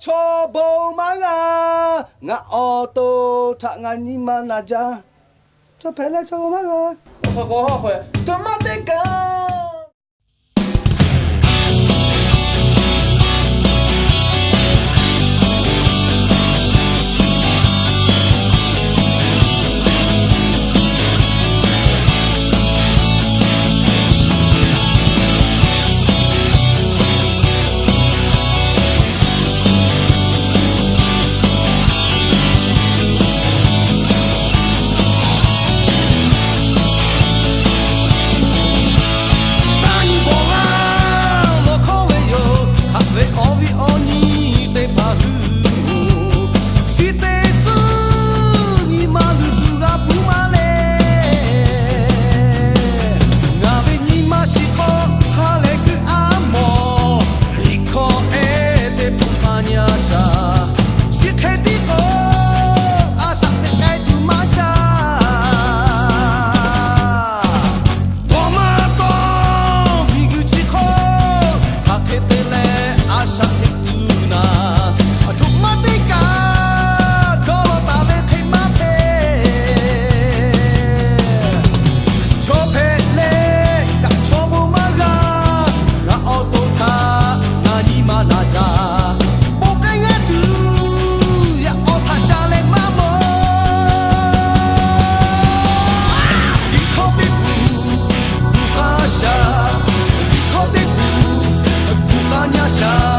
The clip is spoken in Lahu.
Chaw bon maˇ g'a, ngaˬ awˬ to htaꞈ ngaˬ nyi ma naˬ jaˇ. Chaw hpehꞈ leh chaw bon maˇ g'a. Hk'e k'o, hk'e k'o, to maˇ teˇ kaꞈ Taˇ nyi bawˬ laˇ lawˬ hkawˇ ve yoˬ. Haꞈ ve awˬ viˉ awˬ nyi teˇ hpaˍ hui-oˬ, chi teˇ tcuhˉ nyi ma luˬ tuˬ g'a hpuˇ maˇ leh, ngaˬ ve nyi ma shiˍ hk'aw ha lehˬ kuiˬ a mawˬ. Liꞈ hkawˇ ehˉ teˇ hpaˍ hk'a nyi a shaꞈ, chi hk'e tiˉ k'o, a shaꞈ teꞈ k'ai tuˬ maˇ shaˍ. K'awꞈ maˇ tawˇ miˬguiˬ chi hk'oˆ hk'aˬ hk'e te leh a shaꞈ teꞈ tuˬ naˍ, aˬ htoꞈ ma teˇ kaꞈ dawˇ law taˍ ve hk'e maˇ hpehꞈ. Chaw hpehꞈ leh kaꞈ chaw bon maˇ g'a. Ngaˬ awˬ to htaꞈ ngaˬ nyi ma naˬ jaˇ. Bon k'ai ngaˇ tuˬ yaꞈ awˬ htaꞈ ca leh maˇ mawˬ. Liꞈ hkawˇ teˇ kuˬ kuˬ k'a shaˍ, liꞈ hkawˇ teˇ kuˬ kuˬ k'a nyi a shaˍ.